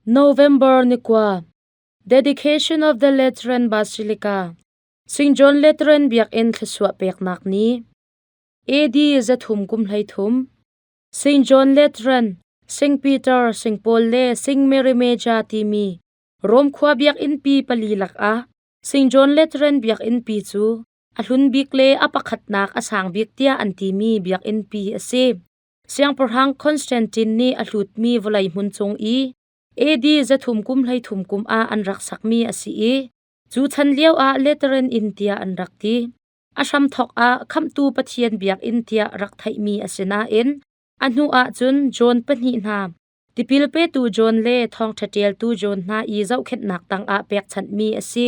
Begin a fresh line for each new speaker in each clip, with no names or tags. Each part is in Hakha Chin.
November ni kua Dedication of the Lateran Basilica St. John Lateran Biakinn thluachuah peknak ni AD 300 kum 13 St. John Lateran St. Peter St. Paul le St. Mary Major timi Rom khua biakinn pi pali lakah St. John Lateran biakinn pi cu a hlun bik le a pakhatnak a sang bik tiah an timi biakinn pi a si. Siangpahrang Constantine nih a hlutmi vawlei hmun cung i AD 300 kum 33 kum ah an rak sakmi a si i cu chan lio ah Lateran Inn tiah an rak ti. A hramthawk ah Khamhtu Pathian biakinn tiah rak theihmi a si nain a hnu ahcun John pahnih hna, tipil petu John le thawngṭha ṭialtu John hna i zohkhenhnak tangah pekchanhmi a si.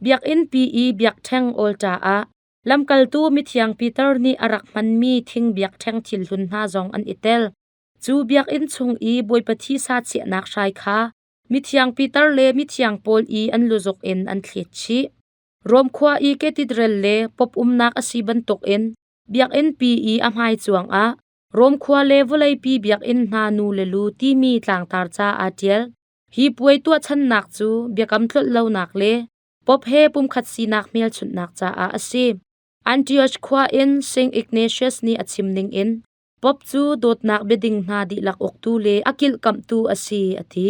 Biakinn pi i biakṭheng altar ah Lamkaltu mithiang Peter nih a rak hmanmi thing biakṭheng thilhlun hna zong an i tel. Cu biakinn chung i Bawipa thisa chiahnak hrai kha mithiang Peter le mithiang Paul i an luzuk in an thlet chih. Rom khua i cathedral le pop umnak a si bantukin biakinn pi i a hmai cuang ah Rom khua le vawleipi biakinn hna nu le lu timi tlangtar ca aa ṭial. Hi puai tuahchannak cu biakam tlolh lonak le Pope he pumkhat sinak hmelchunhnak caah a si. Antioch khua in Saint Ignatius nih a chim ningin Pope cu dawtnak biading hna dihlak uktu le a kilhkamhtu a si, a ti.